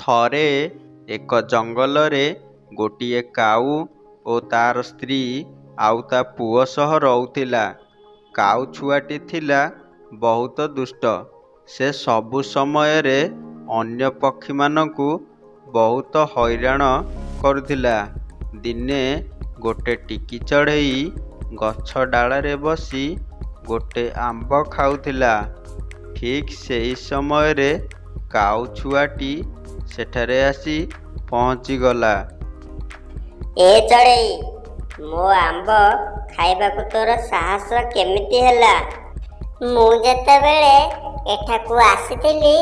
ଥରେ ଏକ ଜଙ୍ଗଲରେ ଗୋଟିଏ କାଉ ଓ ତା'ର ସ୍ତ୍ରୀ ଆଉ ତା' ପୁଅ ସହ ରହୁଥିଲା। କାଉ ଛୁଆଟି ଥିଲା ବହୁତ ଦୁଷ୍ଟ। ସେ ସବୁ ସମୟରେ ଅନ୍ୟ ପକ୍ଷୀମାନଙ୍କୁ ବହୁତ ହଇରାଣ କରୁଥିଲା। ଦିନେ ଗୋଟେ ଟିକି ଚଢ଼େଇ ଗଛ ଡାଳରେ ବସି ଗୋଟେ ଆମ୍ବ ଖାଉଥିଲା। ଠିକ୍ ସେହି ସମୟରେ କାଉ ଛୁଆଟି ସେଠାରେ ଆସି ପହଞ୍ଚିଗଲା। ଏ ଚଢ଼େଇ, ମୋ ଆମ୍ବ ଖାଇବାକୁ ତୋର ସାହସ କେମିତି ହେଲା? ମୁଁ ଯେତେବେଳେ ଏଠାକୁ ଆସିଥିଲି,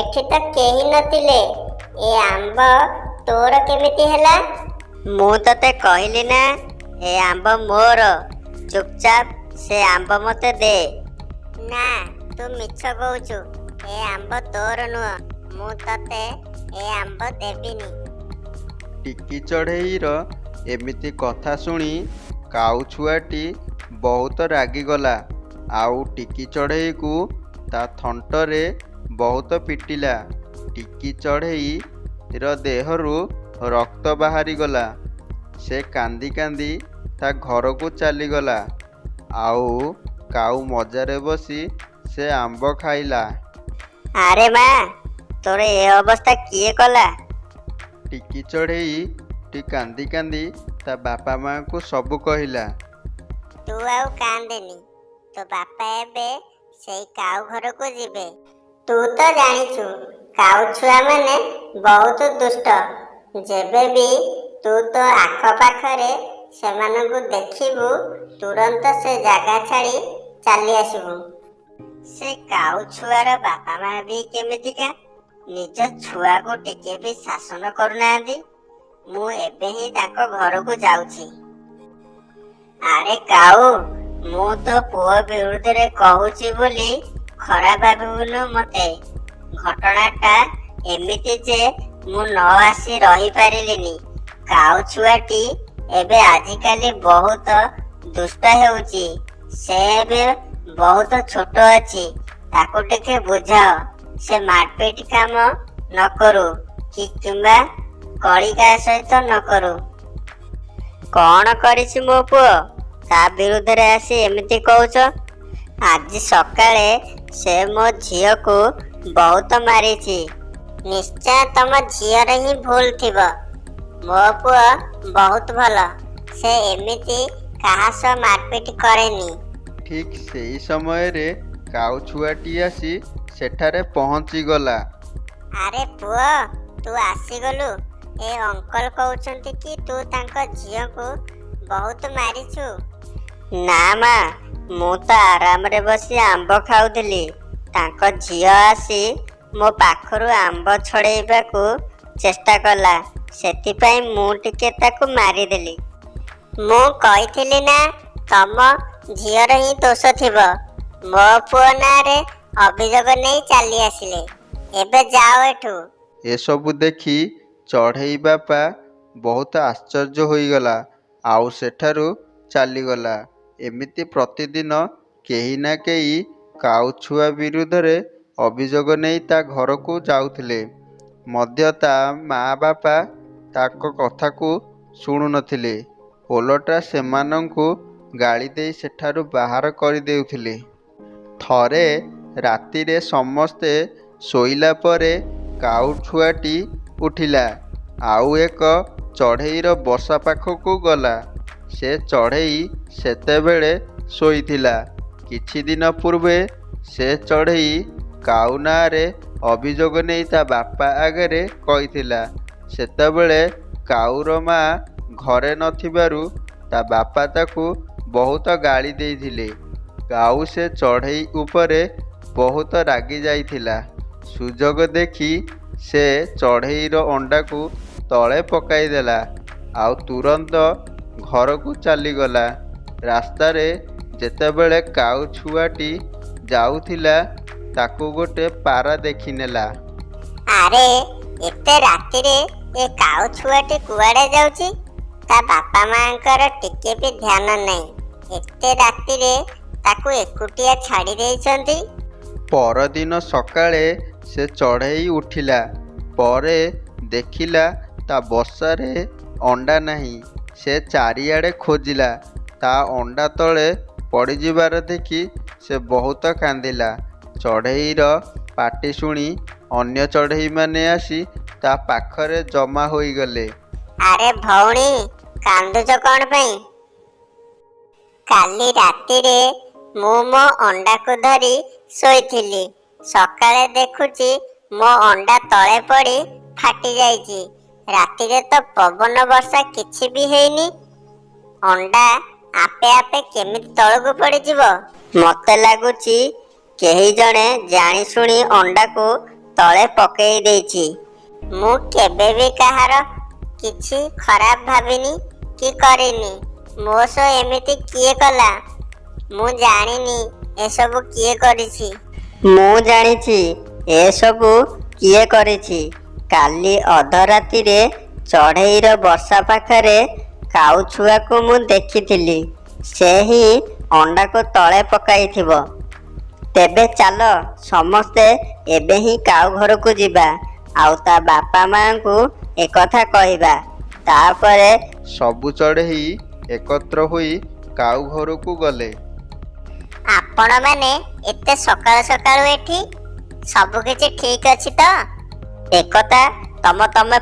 ଏଠି ତ କେହି ନଥିଲେ। ଏ ଆମ୍ବ ତୋର କେମିତି ହେଲା? ମୁଁ ତତେ କହିଲି ନା, ଏ ଆମ୍ବ ମୋର। ଚୁପଚାପ ସେ ଆମ୍ବ ମୋତେ ଦେ। ନା, ତୁ ମିଛ କହୁଛୁ। ଏ ଆମ୍ବ ତୋର ନୁହଁ। ମୁଁ ତତେ ଏ ଆମ୍ବ ଦେବିନି। ଟିକି ଚଢ଼େଇର ଏମିତି କଥା ଶୁଣି କାଉ ଛୁଆଟି ବହୁତ ରାଗିଗଲା ଆଉ ଟିକି ଚଢ଼େଇକୁ ତା ଥଣ୍ଟରେ ବହୁତ ପିଟିଲା। ଟିକି ଚଢ଼େଇର ଦେହରୁ ରକ୍ତ ବାହାରିଗଲା। ସେ କାନ୍ଦି କାନ୍ଦି ତା ଘରକୁ ଚାଲିଗଲା ଆଉ କାଉ ମଜାରେ ବସି ସେ ଆମ୍ବ ଖାଇଲା। ଆରେ ମା, ତୋର ଏ ଅବସ୍ଥା କିଏ କଲା? ଟିକି ଚଢ଼େଇଟି କାନ୍ଦି କାନ୍ଦି ତା ବାପା ମାଆଙ୍କୁ ସବୁ କହିଲା। ତୁ ଆଉ କାନ୍ଦେନି। ତୋ ବାପା ଏବେ ସେଇ କାଉ ଘରକୁ ଯିବେ। ତୁ ତ ଜାଣିଛୁ, କାଉ ଛୁଆମାନେ ବହୁତ ଦୁଷ୍ଟ। ଯେବେ ବି ତୁ ତୋ ଆଖପାଖରେ ସେମାନଙ୍କୁ ଦେଖିବୁ, ତୁରନ୍ତ ସେ ଜାଗା ଛାଡ଼ି ଚାଲି ଆସିବୁ। ସେ କାଉ ଛୁଆର ବାପା ମା ବି କେମିତିକା, ନିଜ ଛୁଆକୁ ଟିକେ ବି ଶାସନ କରୁନାହାନ୍ତି। ମୁଁ ଏବେ ହିଁ ତାଙ୍କ ଘରକୁ ଯାଉଛି। ଆରେ କାଉ, ମୁଁ ତୋ ପୁଅ ବିରୁଦ୍ଧରେ କହୁଛି ବୋଲି ଖରାପ ଭାବିବୁନୁ ମତେ। ଘଟଣାଟା ଏମିତି ଯେ ମୁଁ ନ ଆସି ରହିପାରିଲିନି। କାଉ ଛୁଆଟି ଏବେ ଆଜିକାଲି ବହୁତ ଦୁଷ୍ଟ ହେଉଛି। ସେ ଏବେ ବହୁତ ଛୋଟ ଅଛି, ତାକୁ ଟିକେ ବୁଝାଅ, ସେ ମାରପିଟ କାମ ନ କରୁ କି କିମ୍ବା କଳି କାହା ସହିତ ନ କରୁ। କଣ କରିଛି ମୋ ପୁଅ, ତା ବିରୁଦ୍ଧରେ ଆସି ଏମିତି କହୁଛ? ଆଜି ସକାଳେ ସେ ମୋ ଝିଅକୁ ବହୁତ ମାରିଛି। ନିଶ୍ଚୟ ତମ ଝିଅର ହିଁ ଭୁଲ ଥିବ। ମୋ ପୁଅ ବହୁତ ଭଲ। ସେ ଏମିତି କାହା ସହ ମାରପିଟ କରେନି। ଠିକ୍ ସେହି ସମୟରେ କାଉ ଛୁଆଟି ଆସି ସେଠାରେ ପହଞ୍ଚିଗଲା। ଆରେ ପୁଅ, ତୁ ଆସିଗଲୁ। ଏ ଅଙ୍କଲ କହୁଛନ୍ତି କି ତୁ ତାଙ୍କ ଝିଅକୁ ବହୁତ ମାରିଛୁ। ନା ମା, ମୁଁ ତ ଆରାମରେ ବସି ଆମ୍ବ ଖାଉଥିଲି। ତାଙ୍କ ଝିଅ ଆସି ମୋ ପାଖରୁ ଆମ୍ବ ଛଡ଼େଇବାକୁ ଚେଷ୍ଟା କଲା, ସେଥିପାଇଁ ମୁଁ ଟିକେ ତାକୁ ମାରିଦେଲି। ମୁଁ କହିଥିଲି ନା, ତମ ଝିଅର ହିଁ ଦୋଷ ଥିବ। ମୋ ପୁଅ ନାଁରେ ଅଭିଯୋଗ ନେଇ ଚାଲି ଆସିଲେ। ଏବେ ଯାଅ ଏଠୁ। ଏସବୁ ଦେଖି ଚଢ଼େଇ ବାପା ବହୁତ ଆଶ୍ଚର୍ଯ୍ୟ ହୋଇଗଲା ଆଉ ସେଠାରୁ ଚାଲିଗଲା। ଏମିତି ପ୍ରତିଦିନ କେହି ନା କେହି କାଉ ଛୁଆ ବିରୁଦ୍ଧରେ ଅଭିଯୋଗ ନେଇ ତା ଘରକୁ ଯାଉଥିଲେ ମଧ୍ୟ ତା ମା ବାପା ତାଙ୍କ କଥାକୁ ଶୁଣୁନଥିଲେ। ଓଲଟା ସେମାନଙ୍କୁ ଗାଳି ଦେଇ ସେଠାରୁ ବାହାର କରିଦେଉଥିଲେ। ଥରେ ରାତିରେ ସମସ୍ତେ ଶୋଇଲା ପରେ କାଉ ଛୁଆଟି ଉଠିଲା ଆଉ ଏକ ଚଢ଼େଇର ବସା ପାଖକୁ ଗଲା। ସେ ଚଢ଼େଇ ସେତେବେଳେ ଶୋଇଥିଲା। କିଛିଦିନ ପୂର୍ବେ ସେ ଚଢ଼େଇ କାଉ ନାଁରେ ଅଭିଯୋଗ ନେଇ ତା ବାପା ଆଗରେ କହିଥିଲା। ସେତେବେଳେ କାଉର ମା ଘରେ ନଥିବାରୁ ତା ବାପା ତାକୁ ବହୁତ ଗାଳି ଦେଇଥିଲେ। କାଉ ସେ ଚଢ଼େଇ ଉପରେ ବହୁତ ରାଗି ଯାଇଥିଲା। ସୁଯୋଗ ଦେଖି ସେ ଚଢ଼େଇର ଅଣ୍ଡାକୁ ତଳେ ପକାଇଦେଲା ଆଉ ତୁରନ୍ତ ଘରକୁ ଚାଲିଗଲା। ରାସ୍ତାରେ ଯେତେବେଳେ କାଉ ଛୁଆଟି ଯାଉଥିଲା, ତାକୁ ଗୋଟେ ପାରା ଦେଖିନେଲା। ଆରେ, ଏତେ ରାତିରେ ଏ କାଉ ଛୁଆଟି କୁଆଡ଼େ ଯାଉଛି? ତା ବାପା ମାଙ୍କର ଟିକେ ବି ଧ୍ୟାନ ନାହିଁ। ଏତେ ରାତିରେ ତାକୁ ଏକୁଟିଆ ଛାଡ଼ି ଦେଇଛନ୍ତି। ପରଦିନ ସକାଳେ ସେ ଚଢ଼େଇ ଉଠିଲା ପରେ ଦେଖିଲା ତା ବସାରେ ଅଣ୍ଡା ନାହିଁ। ସେ ଚାରିଆଡ଼େ ଖୋଜିଲା। ତା ଅଣ୍ଡା ତଳେ ପଡ଼ିଯିବାର ଦେଖି ସେ ବହୁତ କାନ୍ଦିଲା। ଚଢ଼େଇର ପାଟି ଶୁଣି ଅନ୍ୟ ଚଢ଼େଇମାନେ ଆସି ତା ପାଖରେ ଜମା ହୋଇଗଲେ। ଆରେ ଭଉଣୀ, କାନ୍ଦୁଛ କ'ଣ ପାଇଁ? କାଲି ରାତିରେ ମୁଁ ମୋ ଅଣ୍ଡାକୁ ଧରି ଶୋଇଥିଲି। ସକାଳେ ଦେଖୁଛି ମୋ ଅଣ୍ଡା ତଳେ ପଡ଼ି ଫାଟି ଯାଇଛି। ରାତିରେ ତ ପବନ ବର୍ଷା କିଛି ବି ହେଇନି, ଅଣ୍ଡା ଆପେ ଆପେ କେମିତି ତଳକୁ ପଡ଼ିଯିବ? ମତେ ଲାଗୁଛି କେହି ଜଣେ ଜାଣିଶୁଣି ଅଣ୍ଡାକୁ ତଳେ ପକେଇ ଦେଇଛି। ମୁଁ କେବେ ବି କାହାର କିଛି ଖରାପ ଭାବିନି କି କରିନି। ମୋ ସହ ଏମିତି କିଏ କଲା? ମୁଁ ଜାଣିନି ଏସବୁ କିଏ କରିଛି। ମୁଁ ଜାଣିଛି ଏସବୁ କିଏ କରିଛି। କାଲି ଅଧରାତିରେ ଚଢ଼େଇର ବସା ପାଖରେ କାଉ ଛୁଆକୁ ମୁଁ ଦେଖିଥିଲି। ସେ ହିଁ ଅଣ୍ଡାକୁ ତଳେ ପକାଇଥିବ। ତେବେ ଚାଲ, ସମସ୍ତେ ଏବେ ହିଁ କାଉ ଘରକୁ ଯିବା ଆଉ ତା ବାପା ମାଆଙ୍କୁ ଏକଥା କହିବା। ତାପରେ ସବୁ ଚଢ଼େଇ ଏକତ୍ର ହୋଇ କାଉ ଘରକୁ ଗଲେ। ଆପଣମାନେ ଏତେ ସକାଳୁ ସକାଳୁ ଏଠି? ସବୁ କିଛି ଠିକ ଅଛି ତ? ଏକଥା ତମ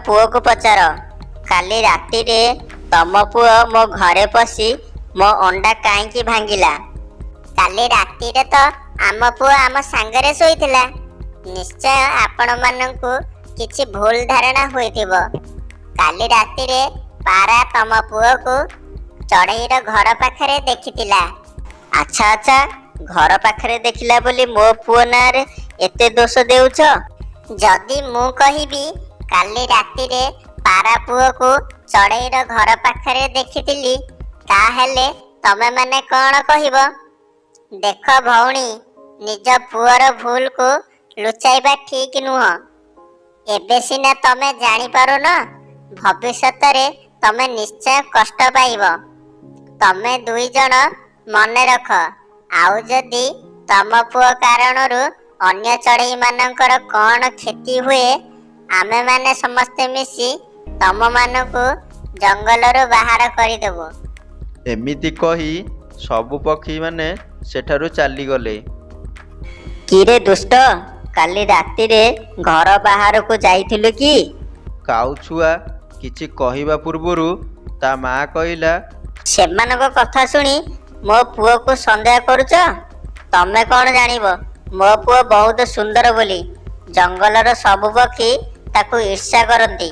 ପୁଅକୁ ପଚାର। କାଲି ରାତିରେ ତମ ପୁଅ ମୋ ଘରେ ପଶି ମୋ ଅଣ୍ଡା କାହିଁକି ଭାଙ୍ଗିଲା? କାଲି ରାତିରେ ତ ଆମ ପୁଅ ଆମ ସାଙ୍ଗରେ ଶୋଇଥିଲା। ନିଶ୍ଚୟ ଆପଣମାନଙ୍କୁ କିଛି ଭୁଲ ଧାରଣା ହୋଇଥିବ। କାଲି ରାତିରେ ପାରା ତମ ପୁଅକୁ ଚଢ଼େଇର ଘର ପାଖରେ ଦେଖିଥିଲା। ଆଚ୍ଛା ଆଚ୍ଛା, ଘର ପାଖରେ ଦେଖିଲା ବୋଲି ମୋ ପୁଅ ନାଁରେ ଏତେ ଦୋଷ ଦେଉଛ? ଯଦି ମୁଁ କହିବି କାଲି ରାତିରେ ପାରା ପୁଅକୁ ଚଢ଼େଇର ଘର ପାଖରେ ଦେଖିଥିଲି, ତାହେଲେ ତମେମାନେ କ'ଣ କହିବ? ଦେଖ ଭଉଣୀ, ନିଜ ପୁଅର ଭୁଲକୁ ଲୁଚାଇବା ଠିକ ନୁହଁ। ଏବେ ସିନା ତମେ ଜାଣିପାରୁନ, ଭବିଷ୍ୟତରେ ତମେ ନିଶ୍ଚୟ କଷ୍ଟ ପାଇବ। ତମେ ଦୁଇ ଜଣ ମନେ ରଖ, ଆଉ ଯଦି ତମ ପୁଅ କାରଣରୁ ଅନ୍ୟ ଚଢ଼େଇମାନଙ୍କର କ'ଣ କ୍ଷତି ହୁଏ, ଆମେମାନେ ସମସ୍ତେ ମିଶି ତମମାନଙ୍କୁ ଜଙ୍ଗଲରୁ ବାହାର କରିଦେବୁ। ଏମିତି କହି ସବୁ ପକ୍ଷୀମାନେ ସେଠାରୁ ଚାଲିଗଲେ। କିରେ ଦୁଷ୍ଟ, କାଲି ରାତିରେ ଘର ବାହାରକୁ ଯାଇଥିଲୁ କି? କାଉ ଛୁଆ କିଛି କହିବା ପୂର୍ବରୁ ତା ମା କହିଲା, ସେମାନଙ୍କ କଥା ଶୁଣି ମୋ ପୁଅକୁ ସନ୍ଦେହ କରୁଛ? ତମେ କ'ଣ ଜାଣିବ ମୋ ପୁଅ ବହୁତ ସୁନ୍ଦର ବୋଲି? ଜଙ୍ଗଲର ସବୁ ପକ୍ଷୀ ତାକୁ ଈର୍ଷା କରନ୍ତି।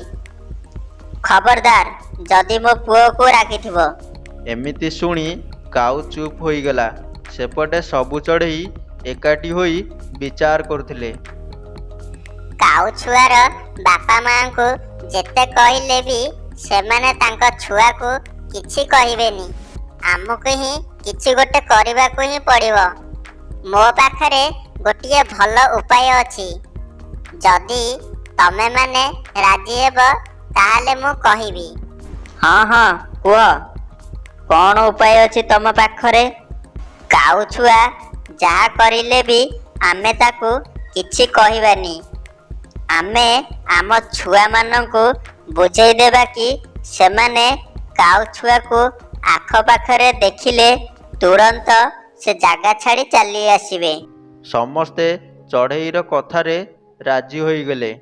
ଖବରଦାର, ଯଦି ମୋ ପୁଅକୁ ରାଗିଥିବ। ଏମିତି ଶୁଣି କାଉ ଚୁପ୍ ହୋଇଗଲା। ସେପଟେ ସବୁ ଚଢ଼େଇ ଏକାଠି ହୋଇ ବିଚାର କରୁଥିଲେ। କାଉ ଛୁଆର ବାପା ମାଆଙ୍କୁ ଯେତେ କହିଲେ ବି ସେମାନେ ତାଙ୍କ ଛୁଆକୁ କିଛି କହିବେନି। ଆମକୁ ହିଁ କିଛି ଗୋଟେ କରିବାକୁ ହିଁ ପଡ଼ିବ। ମୋ ପାଖରେ ଗୋଟିଏ ଭଲ ଉପାୟ ଅଛି। ଯଦି ତମେମାନେ ରାଜି ହେବ, ତାହେଲେ ମୁଁ କହିବି। ହଁ ହଁ, କୁହ, କ'ଣ ଉପାୟ ଅଛି ତମ ପାଖରେ? କାଉ ଛୁଆ ଯାହା କରିଲେ ବି ଆମେ ତାକୁ କିଛି କହିବାନି। ଆମେ ଆମ ଛୁଆମାନଙ୍କୁ ବୁଝେଇ ଦେବା କି ସେମାନେ କାଉ ଛୁଆକୁ ଆଖପାଖରେ ଦେଖିଲେ ତୁରନ୍ତ ସେ ଜାଗା ଛାଡ଼ି ଚାଲି ଆସିବେ। ସମସ୍ତେ ଚଢ଼େଇର କଥାରେ ରାଜି ହୋଇଗଲେ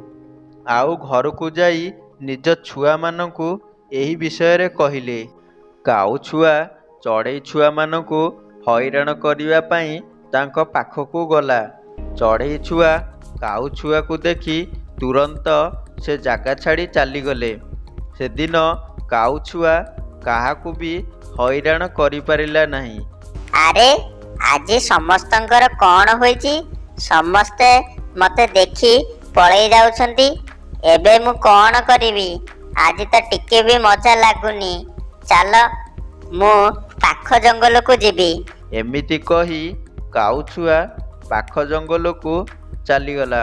ଆଉ ଘରକୁ ଯାଇ ନିଜ ଛୁଆମାନଙ୍କୁ ଏହି ବିଷୟରେ କହିଲେ। କାଉ ଛୁଆ ଚଢ଼େଇ ଛୁଆମାନଙ୍କୁ ହଇରାଣ କରିବା ପାଇଁ ତାଙ୍କ ପାଖକୁ ଗଲା। ଚଢ଼େଇ ଛୁଆ କାଉ ଛୁଆକୁ ଦେଖି ତୁରନ୍ତ ସେ ଜାଗା ଛାଡ଼ି ଚାଲିଗଲେ। ସେଦିନ କାଉ ଛୁଆ କାହାକୁ ବି ହଇରାଣ କରିପାରିଲା ନାହିଁ। ଆରେ, ଆଜି ସମସ୍ତଙ୍କର କ'ଣ ହୋଇଛି? ସମସ୍ତେ ମୋତେ ଦେଖି ପଳେଇ ଯାଉଛନ୍ତି। ଏବେ ମୁଁ କ'ଣ କରିବି? ଆଜି ତ ଟିକେ ବି ମଜା ଲାଗୁନି। ଚାଲ, ମୁଁ ପାଖ ଜଙ୍ଗଲକୁ ଯିବି। ଏମିତି କହି କାଉ ଛୁଆ ପାଖ ଜଙ୍ଗଲକୁ ଚାଲିଗଲା।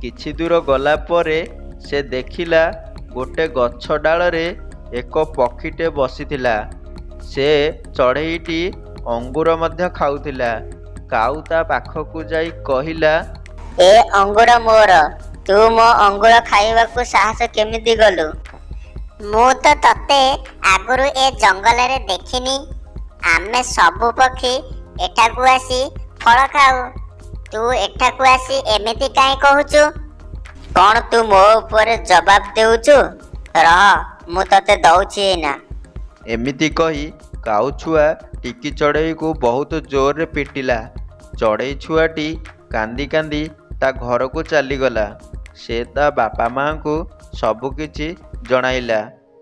କିଛି ଦୂର ଗଲା ପରେ ସେ ଦେଖିଲା ଗୋଟେ ଗଛ ଡାଳରେ ଏକ ପକ୍ଷୀଟେ ବସିଥିଲା। ସେ ଚଢ଼େଇଟି ଅଙ୍ଗୁର ମଧ୍ୟ ଖାଉଥିଲା। କାଉ ତା ପାଖକୁ ଯାଇ କହିଲା, ଏ ଅଙ୍ଗୁର ମୋର, ତୁ ମୋ ଅଙ୍ଗୁର ଖାଇବାକୁ ସାହସ କେମିତି ଗଲୁ? ମୁଁ ତ ତତେ ଆଗରୁ ଏ ଜଙ୍ଗଲରେ ଦେଖିନି। ଆମେ ସବୁ ପକ୍ଷୀ ଏଠାକୁ ଆସି ଫଳ ଖାଉ। ତୁ ଏଠାକୁ ଆସି ଏମିତି କାହିଁ କହୁଛୁ? କ'ଣ ତୁ ମୋ ଉପରେ ଜବାବ ଦେଉଛୁ? ରହ, ମୁଁ ତତେ ଦଉଛି ଏଇନା। ଏମିତି କହି କାଉ ଛୁଆ ଟିକି ଚଢ଼େଇକୁ ବହୁତ ଜୋରରେ ପିଟିଲା। ଚଢ଼େଇ ଛୁଆଟି କାନ୍ଦି କାନ୍ଦି ତା ଘରକୁ ଚାଲିଗଲା। ସେ ତା ବାପା ମାଆଙ୍କୁ ସବୁକିଛି ଜଣାଇଲା।